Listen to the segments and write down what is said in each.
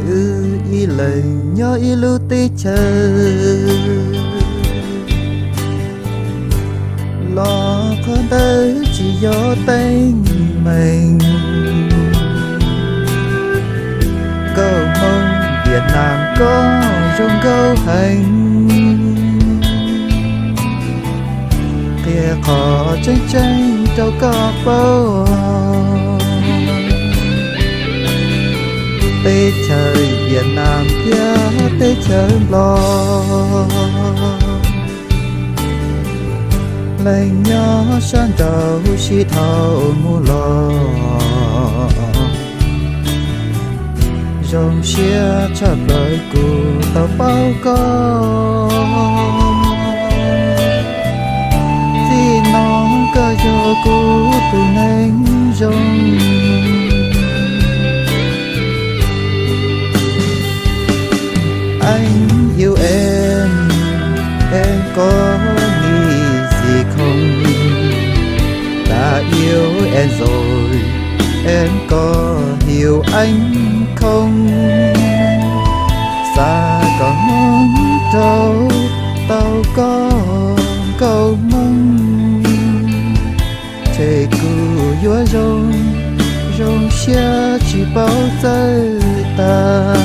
Wb ib leeg nyob ib lub teb chaws los qhov ntawd tsis yog teeb meem. Nkauj Hmoob Vietnam koj zoo nkauj heev, qhia qhov tseeb tseeb rau koj paub. Teb chaws Vietnam thiab teb chaws Nplog, leej nyob sab nraud sib dhau mus los. Zoo siab tshaj plaws kuv tau paub koj. Txij no koj yog kuv tus neeg zoo. Anh yêu em, em có nghĩ gì không? Ta yêu em rồi, em có hiểu anh không? Xa kom hmoov rau tau koj nkauj Hmoob, ces kuv yuav zoo, zoo siab tsis paub txawj tas.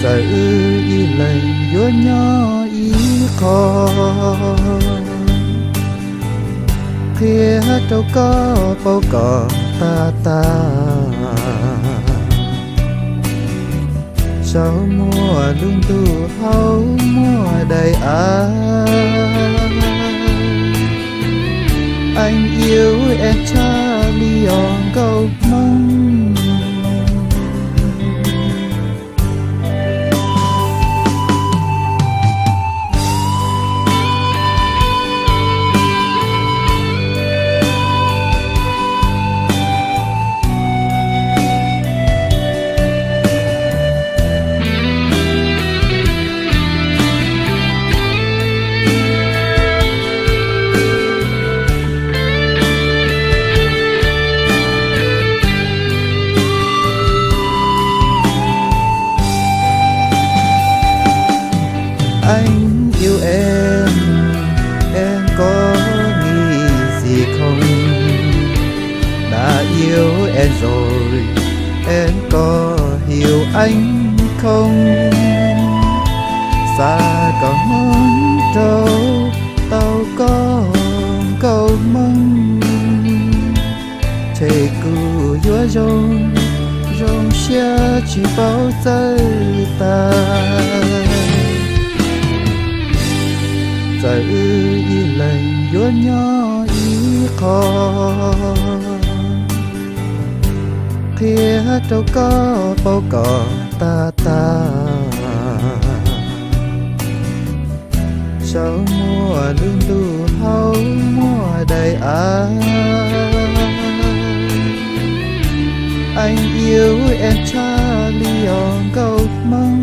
Txawm wb ib leeg yuav nyob ib qho, qhia rau koj paub kom tag tag. Saum muaj lub ntuj hauv muaj daim av, anh yêu em tshaj li os nkauj Hmoob. Anh yêu em, em có nghĩ gì không? Đã yêu em rồi, em có hiểu anh không? Xa kom hmoov rau tau koj nkauj Hmoob, ces kuv yuav zoo, zoo siab tsis paub txawj tas. Txawm wb ib leeg yuav nyob ib qho, qhia rau koj paub kom tag tag. Saum muaj lub ntuj hauv muaj daim av, anh yêu em tshaj li os nkauj Hmoob.